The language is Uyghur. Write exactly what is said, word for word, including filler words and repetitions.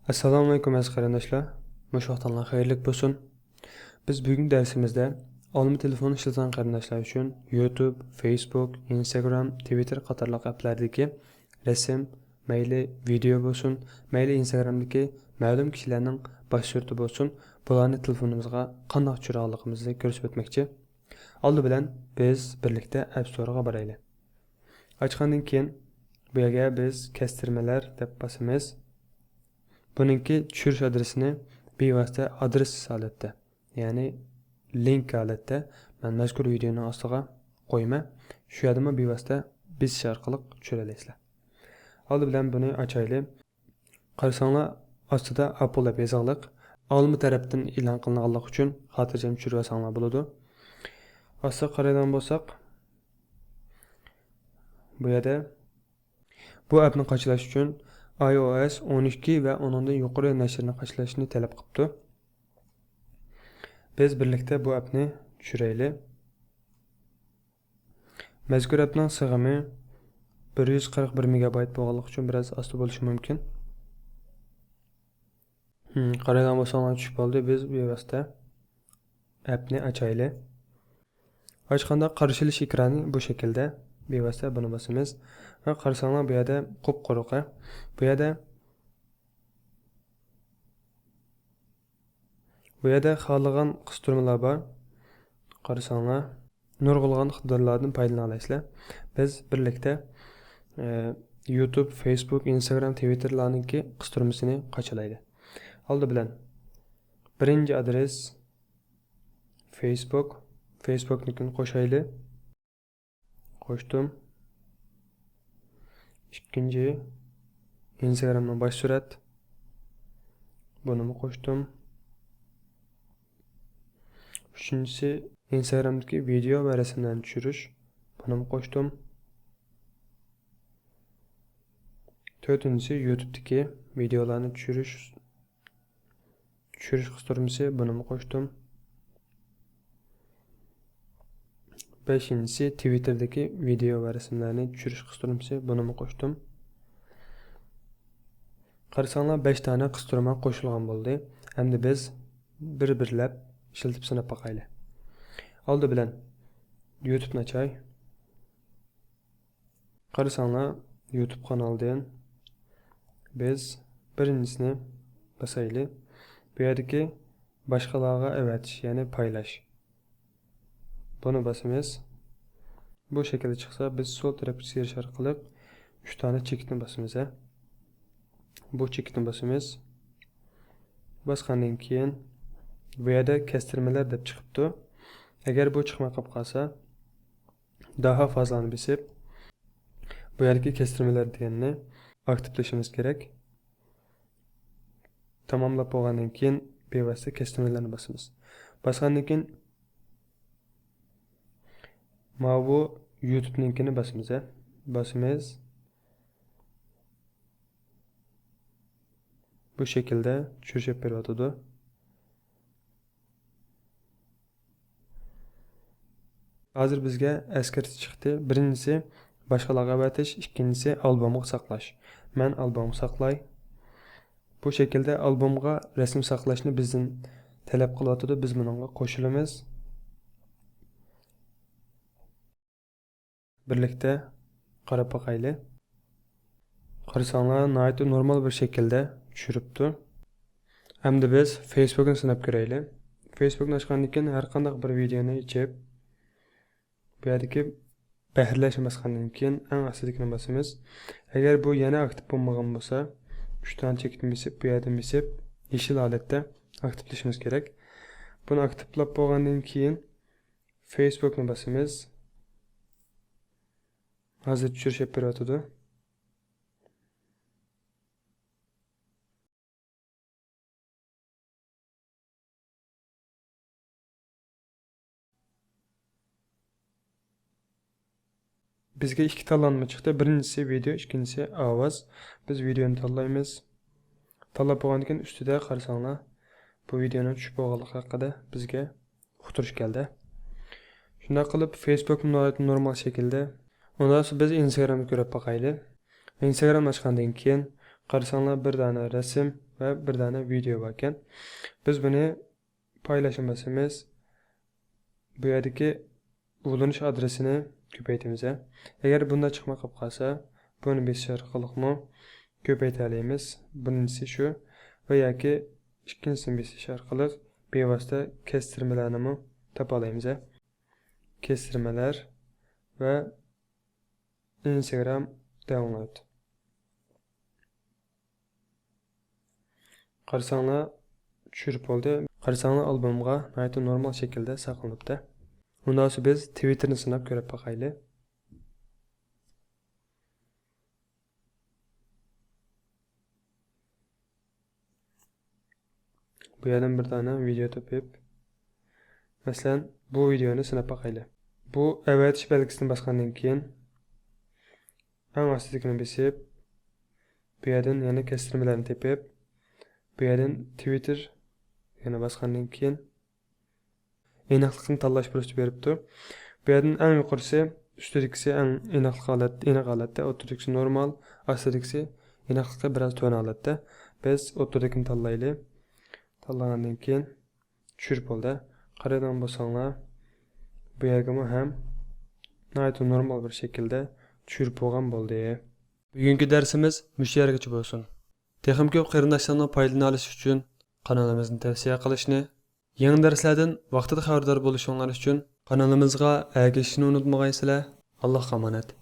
ئەسسالامۇئەلەيكۇم ئەزىز قېرىنداشلار. مۇشۇ ۋاقتىڭلار خەيرلىك بولسۇن. بىز بۈگۈنكى دەرسىمىزدە ئالما تېلېفون ئىشلىتىدىغان قېرىنداشلار ئۈچۈن يۇتۇب، فېيسبۇك، ئىنستاگرام، تىۋىتتېر قاتارلىق ئەپلەردىكى رەسىم، مەيلى ۋىدېئو بولسۇن، مەيلى ئىنستاگرامدىكى مەلۇم كىشىلەرنىڭ باش سۈرىتى بولسۇن، بۇلارنى تېلېفونىمىزغا قانداق چۈشۈرىدىغانلىقىمىزنى كۆرسىتىپ ئۆتمەكچى. ئالدى بىلەن بىز بىرلىكتە ئەپ ستورغا بارايلى. ئاچقاندىن كېيىن، بۇ يەرگە بىز كەستۈرمىلەر دەپ باسىمىز. بۇنىڭكى چۈشۈرۈش ئادرېسىنى بىۋاسىتە ئادرېس ھالەتتە، يەنى لىنك ھالەتتە مەن مەزكۇر ۋىدېئونىڭ ئاستىغا قويىمەن. شۇ يەردىمۇ بىۋاسىتە بېسىش ئارقىلىق چۈشۈرەلەيسىلەر. ئالدى بىلەن بۇنى ئاچايلى. قارىساڭلار، ئاستىدا ئاپول دەپ يېزىقلىق ئالما تەرەپتىن ئېلان قىلىنغانلىقى ئۈچۈن خاتىرجەم چۈشۈرۈۋالساڭلار بولىدۇ. ئاستىغا قارايدىغان بولساق، بۇ يەردە بۇ ئەپنى قاچىلاش ئۈچۈن ئاي ئو ئېس ئون ئىككى ۋە ئۇنىڭدىن يۇقىرى نەشرنى قاچىلاشنى تەلەپ قىپتۇ. بىز بىرلىكتە بۇ ئەپنى چۈشۈرەيلى. مەزكۇر ئەپنىڭ سىغىمى بىر يۈز قىرىق بىر مېگابايت بولغانلىقى ئۈچۈن بىراز ئاستا بولۇشى مۇمكىن. ھىم، قارايدىغان بولساڭلار چۈشۈپ قالدى. بىز بىۋاسىتە ئەپنى ئاچايلى. ئاچقاندا قارشى ئېلىش ئېكرانى بۇ شەكىلدە. بىۋاسىتە بۇنى باسىمىز. ۋە قارىساڭلار بۇ يەردە قۇپقۇرۇق. بۇ يەردە بۇ يەردە خالىغان قىستۇرمىلار بار. قارىساڭلار، نۇرغۇنلىغان ئىقتىدارلاردىن پايدىلىنالايسىلەر. بىز بىرلىكتە، ئە، يۇتۇب، فېيسبۇك، ئىنستاگرام، تىۋىتتېرلارنىڭكى قىستۇرمىسىنى قاچىلايلى. ئالدى بىلەن بىرىنچى ئادرېس فېيسبۇك. فېيسبۇكنىڭكىنى قوشايلى. قوشتۇم. ئىككىنچى، ئىنستاگرامنىڭ باش سۈرەت. بۇنىمۇ قوشتۇم. ئۈچىنچىسى، ئىنستاگرامدىكى ۋىدېئو ۋە رەسىملەرنى چۈشۈرۈش. بۇنىمۇ قوشتۇم. تۆتىنچىسى، يۇتۇبتىكى ۋىدېئولارنى چۈشۈرۈش. چۈشۈرۈش قىستۇرمىسى، بۇنىمۇ قوشتۇم. بەشىنچىسى، تىۋىتتېردىكى ۋىدېئو ۋە رەسىملەرنى چۈشۈرۈش قىستۇرمىسى، بۇنىمۇ قوشتۇم. قارىساڭلار، بەش دانە قىستۇرما قوشۇلغان بولدى. ئەمدى بىز بىر-بىرلەپ ئىشلىتىپ سىناپ باقايلى. ئالدى بىلەن يۇتۇبنى ئاچاي. قارىساڭلار، يۇتۇب قانالدىن بىز بىرىنچىسىنى باسايلى. بۇ يەردىكى باشقىلارغا ئەۋەتىش، يەنى پايلاش. بۇنى باسىمىز. بۇ شەكىلدە چىقسا، بىز سول تەرەپكە سىيرىش ئارقىلىق ئۈچ دانە چېكىتنى باسىمىز، ھە. بۇ چېكىتنى باسىمىز. باسقاندىن كېيىن، بۇ يەردە كەستۈرمىلەر دەپ چىقىپتۇ. ئەگەر بۇ چىقماي قاپ قالسا، دەرھال فازىلارنى بېسىپ، بۇ يەردىكى كەستۈرمىلەر دېگەننى ئاكتىپلىشىمىز كېرەك. تاماملاپ بولغاندىن كېيىن، بىۋاسىتە كەستۈرمىلەرنى باسىمىز. باسقاندىن كېيىن، ماۋۇ يۇتۇبنىڭكىنى باسىمىز، ھە. باسىمىز. بۇ شەكىلدە چۈشۈرۈپ بېرىۋاتىدۇ. ھازىر بىزگە ئەسكەرتىش چىقتى. بىرىنچىسى، باشقىلارغا ئەۋەتىش، ئىككىنچىسى، ئالبومغا ساقلاش. مەن ئالبومغا ساقلاي. بۇ شەكىلدە ئالبومغا رەسىم ساقلاشنى بىزدىن تەلەپ قىلىۋاتىدۇ. بىز بۇنىڭغا قوشۇلىمىز. بىرلىكتە قاراپ باقايلى. قارىساڭلار، ناھايىتى نورمال بىر شەكىلدە چۈشۈرۈپتۇ. ئەمدى بىز فېيسبۇكنى سىناپ كۆرەيلى. فېيسبۇكنى ئاچقاندىن كېيىن، ھەر قانداق بىر ۋىدېئونى ئېچىپ، بۇ يەردىكى بەھرىلەشنى باسقاندىن كېيىن، ئەڭ ئاستىدىكىنى باسىمىز. ئەگەر بۇ يەنە ئاكتىپ بولمىغان بولسا، ئۈچ دانە چېكىتنى بېسىپ، بۇ يەردىن بېسىپ، يېشىل ھالەتتە ئاكتىپلىشىمىز كېرەك. بۇنى ئاكتىپلاپ بولغاندىن كېيىن، فېيسبۇكنى باسىمىز. ھازىر چۈشۈرۈش ئېلىپ بېرىۋاتىدۇ. بىزگە ئىككى تاللانما چىقتى. بىرىنچىسى ۋىدېئو، ئىككىنچىسى ئاۋاز. بىز ۋىدېئونى تاللايمىز. تاللاپ بولغاندىن كېيىن، ئۈستىدە قارىساڭلار، بۇ ۋىدېئونىڭ چۈشۈپ بولغانلىقى ھەققىدە بىزگە ئۇقتۇرۇش كەلدى. شۇنداق قىلىپ، فېيسبۇكمۇ ناھايىتى نورمال شەكىلدە. ئۇنداق بولسا بىز ئىنستاگرامنى كۆرۈپ باقايلى. ئىنستاگرام ئاچقاندىن كېيىن، قارىساڭلار، بىر دانە رەسىم، ۋە بىر دانە ۋىدېئو باركەن. بىز بۇنى پايلاشنى باسىمىز. بۇ يەردىكى ئۇلىنىش ئادرېسىنى كۆپەيتىمىز. ئەگەر بۇنداق چىقماي قېلىپ قالسا، بۇنى بېسىش ئارقىلىقمۇ كۆپەيتەلەيمىز. بىرىنچىسى شۇ. ۋە ياكى ئىككىنچىسىنى بېسىش ئارقىلىق بىۋاسىتە كەستۈرمىلەرنىمۇ تاپالايمىز. كەستۈرمىلەر ۋە ئىنستاگرام داونلود. قارىساڭلار چۈشۈرۈپ بولدى. قارىساڭلار ئالبومغا ناھايىتى نورمال شەكىلدە ساقلىنىپتۇ. ئۇنداق بولسا بىز تىۋىتتېرنى سىناپ كۆرۈپ باقايلى. بۇ يەردىن بىر دانە ۋىدېئو تېپىپ، مەسىلەن، بۇ ۋىدېئونى سىناپ باقايلى. بۇ ئەۋەتىش بەلگىسىنى باسقاندىن كېيىن، ئەڭ ئاستىدىكىنى بېسىپ، بۇ يەردىن يەنە كەستۈرمىلەرنى تېپىپ، بۇ يەردىن تىۋىتتېر يەنە باسقاندىن كېيىن، ئېنىقلىقنى تاللاش پۇرسىتى بېرىپتۇ. بۇ يەردىن ئەڭ يۇقىرىسى، ئۈستىدىكىسى ئەڭ ئېنىقلىق ھالەت، ئېنىق ھالەتتە، ئوتتۇرىدىكىسى نورمال، ئاستىدىكىسى ئېنىقلىقى بىراز تۆۋەن ھالەتتە. بىز ئوتتۇرىدىكىنى تاللايلى. تاللىغاندىن كېيىن چۈشۈرۈپ بولدى. قارايدىغان بولساڭلار، بۇ يەرگىمۇ ھەم ناھايىتى نورمال بىر شەكىلدە چۈشۈرۈپ بولغان بولدى. بۈگۈنكى دەرسىمىز مۇشۇ يەرگىچە بولسۇن. تېخىمۇ كۆپ قېرىنداشلارنىڭ پايدىلىنالىشى ئۈچۈن قانىلىمىزنى تەۋسىيە قىلىشنى، يېڭى دەرسلەردىن ۋاقتىدا خەۋەردار بولۇشۇڭلار ئۈچۈن قانىلىمىزغا ئەگىشىشنى ئۇنتۇمىغايسىلەر. ئاللاھقا ئامانەت.